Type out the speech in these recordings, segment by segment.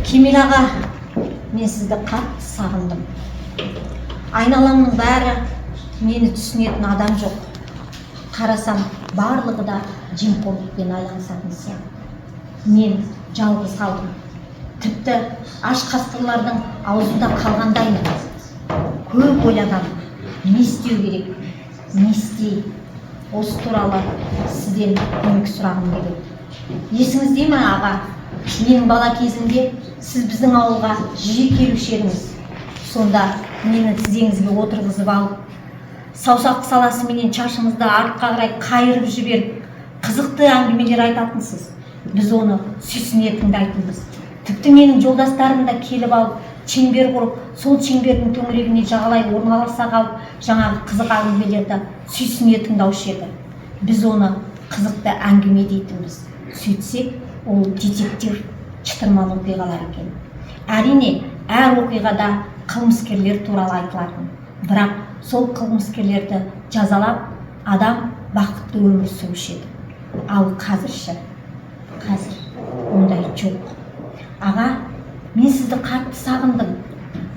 Кемел аға, мен сізді қатты сағындым. Айналамның бәрі, мені түсінетін адам жоқ. Қарасам, барлығы да жемқорлықпен айналысатын сияқты. Мен жалғыз қалдым, тіпті аш қасқырлардың аузында қалғандаймын. Көп ойланамын, не істеу керек, не істей? Осы туралы сізден көмек сұрағым келеді. Есіңізде ме, аға, менің бала кезімде сіз біздің ауылға жиі келуші едіңіз. Сонда мені тізеңізге отырғызып алып, саусақ саласыменен шашыңызды артқа қарай қайырып жіберіп, қызықты әңгімелер айтатынсыз. Біз оны сүйсіне тыңдайтынбыз. Тіпті менің жолдастарым да келіп алып, шеңбер құрып, сол шеңбердің төңірегіне жағалай орналаса қалып, жаңағы қызық әңгімелерді сүйсіне тыңдаушы еді. Біз оны қызықты әңгіме дейтінбіз. Сөйтсек, ол детектив, шытырман оқиғалар екен. Әрине, әр оқиғада қылмыскерлер туралы айтылатын, бірақ сол қылмыскерлерді жазалап, адам бақытты өмір сүруші еді. Ал қазір ше? Қазір ондай жоқ. Аға, мен сізді қатты сағындым.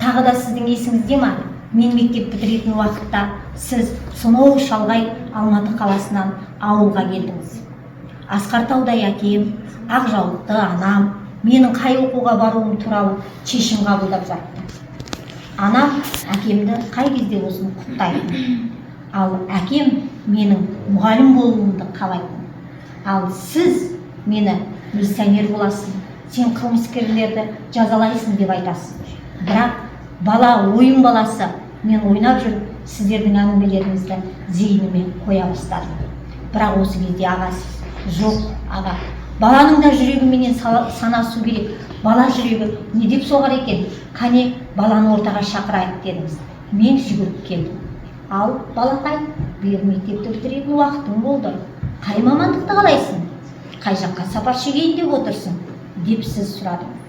Тағы да сіздің есіңізде ма, мен мектеп бітіретін уақытта сіз сонау шалғай Алматы қаласынан ауылға келдіңіз. Асқар таудай әкем, ақ жаулықты анам менің қай оқуға баруым туралы шешім қабылдап жатты. Анам әкемді қай кезде болсын құптайтын, ал әкем менің мұғалім болуымды қалайтын. Ал сіз мені «Милиционер боласың, сен қылмыскерлерді жазалайсың» деп айтасыз. Бірақ бала, ойын баласы мен ойнап жүріп, сіздердің әңгімелеріңізді зейініме қоя бастадым. Бірақ осы кезде, аға, сіз: «Жоқ, аға, баланың да жүрегіменен санасу керек. Бала жүрегі не деп соғар екен? Қане, баланы ортаға шақырайық», — дедіңіз. Мен жүгіріп келдім. «Ал, балақай, биыл мектепті бітіретін уақытың болды. Қай мамандықты қалайсың? Қай жаққа сапар шегейін деп отырсың?» — деп сіз сұрадыңыз.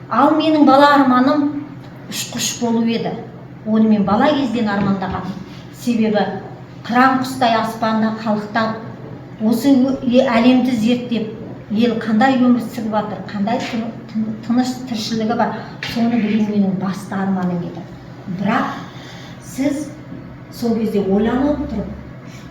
Ал менің бала арманым ұшқыш болу еді. Оны мен бала кезден армандағанмын, себебі қыран құстай аспанда қалықтап, осы әлемді зерттеп, ел қандай өмір сүріп жатыр, қандай тыныш тіршілігі бар, соны білу менің басты арманым еді. Бірақ сіз сол кезде ойланып тұрып: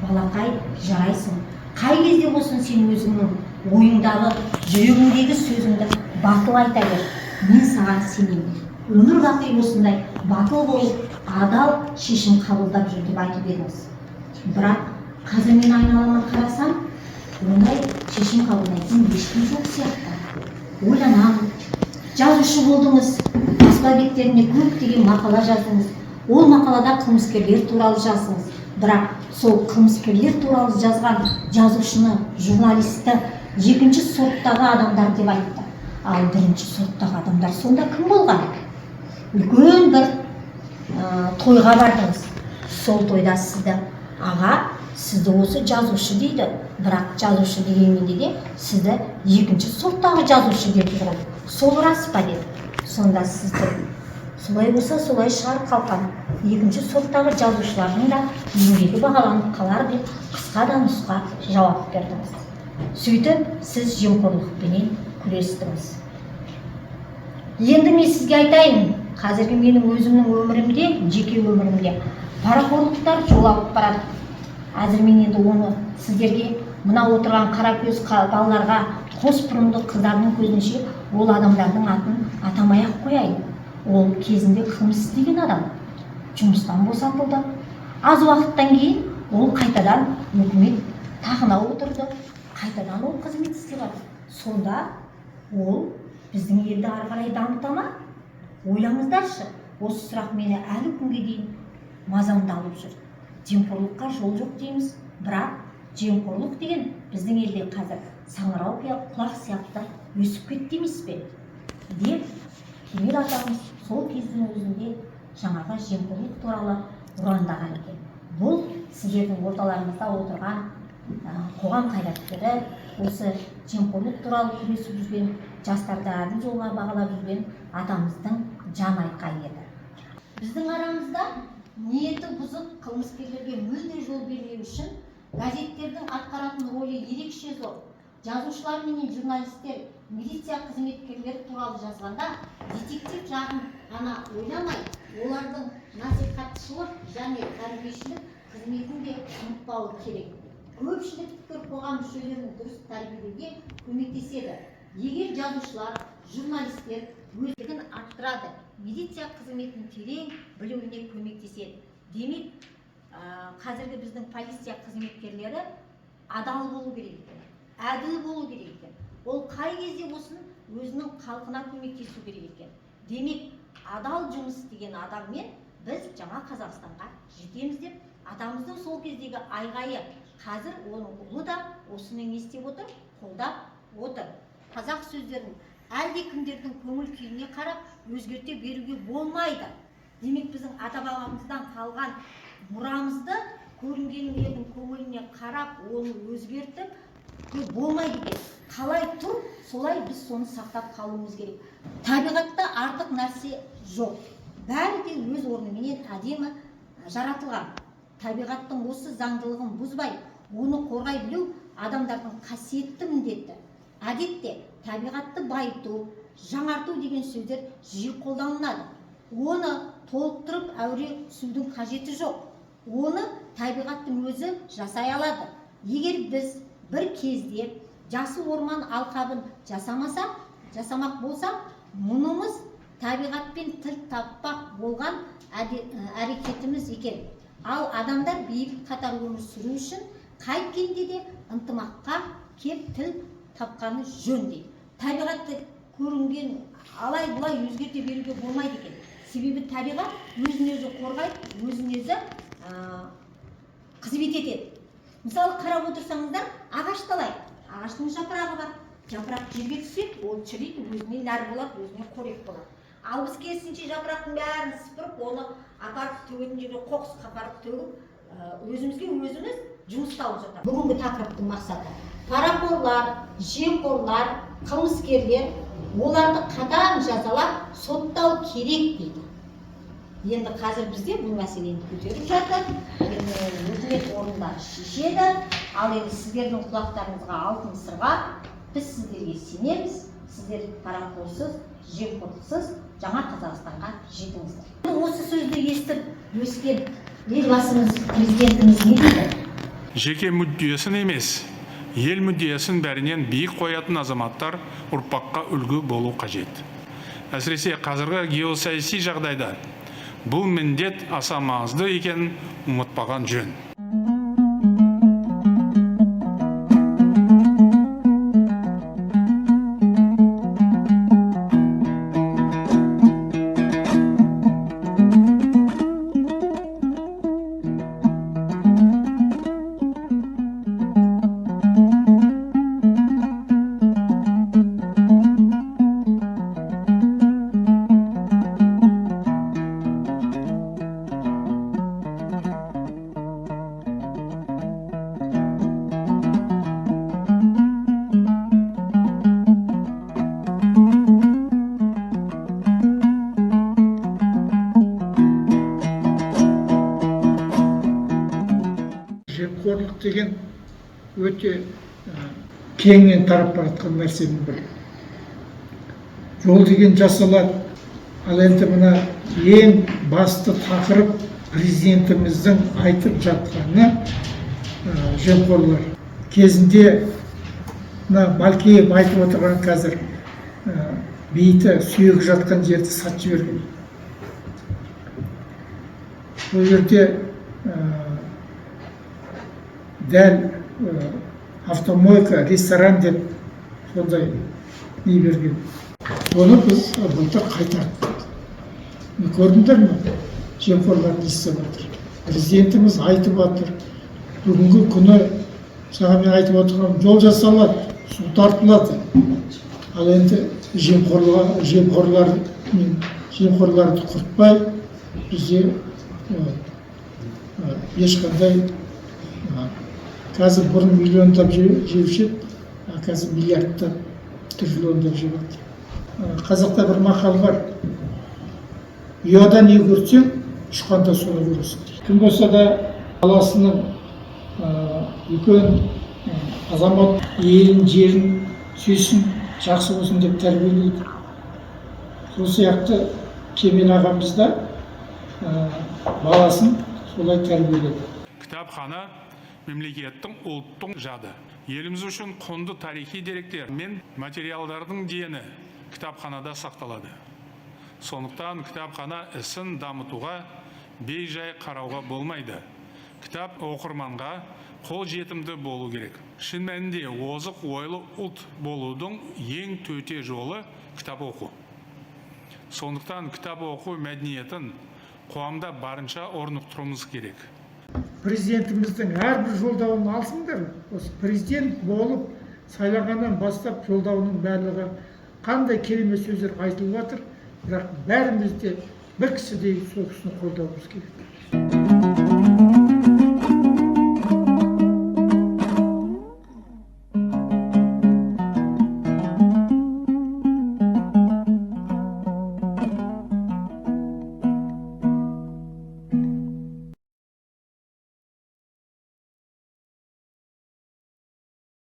«Балақай, жарайсың. Қай кезде болсын сен өзіңнің ойыңдағы, жүрегіңдегі сөзіңді батыл айта бер. Мен саған сенемін. Өмір бақи осындай батыл болып, адал шешім қабылдап жүр», — деп айтып едіңіз. Бірақ қазір мен айналама қарасам, ондай шешім қабылдайтын ешкім жоқ сияқты. Ойланамын. Жазушы болдыңыз, баспа беттеріне көптеген мақала жаздыңыз. Ол мақалада қылмыскерлер туралы жаздыңыз. Бірақ сол қылмыскерлер туралы жазған жазушыны, журналистті екінші сорттағы адамдар деп айтты. Ал бірінші сорттағы адамдар сонда кім болған? Үлкен бір тойға бардыңыз. Сол тойда сізді: «Аға, сізді осы жазушы дейді, бірақ жазушы дегенмен де сізді екінші сорттағы жазушы деп жүр ғой, сол рас па?» — деді. Сонда сіз тұрып: «Солай болса, солай шығар, қалқам. Екінші сорттағы жазушылардың да еңбегі бағаланып қалар», — деп қысқа да нұсқа жауап бердіңіз. Сөйтіп сіз жемқорлықпенен күрестіңіз. Енді мен сізге айтайын, қазіргі менің өзімнің өмірімде, жеке өмірімде парақорлықтар жол алып барады. Әзір мен енді оны сіздерге, мына отырған қара көз балаларға, қос бұрымды қыздардың көзінше ол адамдардың атын атамай ақ қояйын. Ол кезінде қылмыс істеген адам жұмыстан босатылды. Аз уақыттан кейін ол қайтадан өкімет тағына отырды, қайтадан ол қызмет істеп жатыр. Сонда ол біздің елді ары қарай дамыта ма? Ойлаңыздаршы. Осы сұрақ мені әлі күнге дейін мазамды алып жүр. Жемқорлыққа жол жоқ дейміз, бірақ жемқорлық деген біздің елде қазір саңырау құлақ сияқты өсіп кетті емес пе, деп Кемел атамыз сол кездің өзінде жаңағы жемқорлық туралы ұрандаған екен. Бұл сіздердің орталарыңызда отырған қоғам қайраткері, осы жемқорлық туралы күресіп жүрген, жастарды әділ жолға бағалап жүрген атамыздың жан айқайы еді. Біздің арамызда ниеті бұзық қылмыскерлерге мүлде жол бермеу үшін газеттердің атқаратын рөлі ерекше зор. Жазушылар менен журналисттер милиция қызметкерлері туралы жазғанда, детектив жағын ғана ойламай, олардың насихатшылық және тәрбиешілік қызметін де ұмытпауы керек. Көпшілік пікір қоғам мүшелерін дұрыс тәрбиелеуге көмектеседі. Егер жазушылар, журналистер өздігін арттырады, милиция қызметін терең білуіне көмектеседі. Демек, қазіргі біздің полиция қызметкерлері адал болу керек екен, әділ болу керек екен. Ол қай кезде болсын өзінің халқына көмектесу керек екен. Демек, адал жұмыс істеген адаммен біз жаңа Қазақстанға жетеміз деп атамыздың сол кездегі айғайы, қазір оның ұлы да осыны не істеп отыр? Қолдап отыр. Қазақ сөздерін әлдекімдердің көңіл күйіне қарап өзгерте беруге болмайды. Демек, біздің ата бабамыздан қалған мұрамызды көрінгендердің көңіліне қарап, оны өзгертіп болмайды екен. Қалай тұр, солай біз соны сақтап қалуымыз керек. Табиғатта артық нәрсе жоқ, бәрі де өз орныменен әдемі жаратылған. Табиғаттың осы заңдылығын бұзбай, оны қорғай білу — адамдардың қасиетті міндеті. Әдетте табиғатты байыту, жаңарту деген сөздер жиі қолданылады. Оны толықтырып, әуре түсудің қажеті жоқ. Оны табиғаттың өзі жасай алады. Егер біз бір кезде жасыл орман алқабын жасамасақ, жасамақ болсақ, мұнымыз табиғатпен тіл таппақ болған әрекетіміз екен. Ал адамдар бейбіт қатар өмір сүру үшін қайткенде де ынтымаққа кеп тіл тапқаны жөн дейді. Табиғатты көрінген алай бұлай өзгерте беруге болмайды екен, себебі табиғат өзін өзі қорғайды, өзін өзі қызмет етеді. Мысалы, қарап отырсаңыздар, ағашты алайық. Ағаштың жапырағы бар. Жапырақ жерге түседі, ол шіриді, өзіне нәр болады, өзіне қорек болады. Ал біз керісінше жапырақтың бәрін сыпырып, оны апарып төгетін жерге, қоқысқа апарып төгіп, өзімізге өзіміз жұмыс тауып жатамыз. Бүгінгі тақырыптың мақсаты: парақорлар, жемқорлар, қылмыскерлер, оларды қатаң жазалап, соттау керек дейді. Енді қазір бізде бұл мәселені көтеріп жатыр. Енді өкімет орындары шешеді. Ал енді сіздердің құлақтарыңызға алтын сырға. Біз сіздерге сенеміз. Сіздер парақорсыз, жемқорлықсыз жаңа Қазақстанға жетіңіздер. Осы сөзді естіп өскен Елбасымыз, Президентіміз не дейді? Жеке мүддесін емес, ел мүддесін бәрінен биік қоятын азаматтар ұрпаққа үлгі болу қажет. Әсіресе қазіргі геосаяси жағдайда бұл міндет аса маңызды екенін ұмытпаған жөн. Жемқорлық деген өте кеңінен тарап бара жатқан нәрсенің бірі. Жол деген жасалады. Ал енді мына ең басты тақырып, президентіміздің айтып жатқаны, жемқорлар. Кезінде мына Малкеев айтып отырған қазір, бейіті, сүйегі жатқан жерді сатып жіберген. Бұл жерде дәл автомойка, ресторан деп сондай не берген. Оны біз былтыр қайтарттық. Міне, көрдіңдер ме, жемқорлар не істеп жатыр? Президентіміз айтып жатыр. Бүгінгі күні жаңа мен айтып отырғаным, жол жасалады, су тартылады. Ал енді жемқорлар, жемқорлар мен жемқорларды құртпай, бізде ешқандай, қазір бұрын миллиондап жеуші еді, а қазір миллиардтап, триллиондап жеп жатыр. Қазақта бір мақал бар: ұяда не көрсең, ұшқанда соны көресің дейді. Кім болса да баласының үлкен Азамат елін, жерін сүйсін, жақсы болсын деп тәрбиелейді. Сол сияқты Кемел ағамыз да баласын солай тәрбиеледі. Кітапхана – мемлекеттің, ұлттың жады. Еліміз үшін құнды тарихи деректер мен материалдардың дені кітапханада сақталады. Сондықтан кітапхана ісін дамытуға бей-жай қарауға болмайды. Кітап оқырманға қол жетімді болу керек. Шын мәнінде озық ойлы ұлт болудың ең төте жолы – кітап оқу. Сондықтан кітап оқу мәдениетін қоғамда барынша орнықтыруымыз керек. Президентіміздің әрбір жолдауын алсыңдар. Осы президент болып сайлағаннан бастап жолдауының барлығы қандай керемет сөздер айтылып жатыр, бірақ бәріміз де бір кісідей сол кісіні қолдауымыз керек.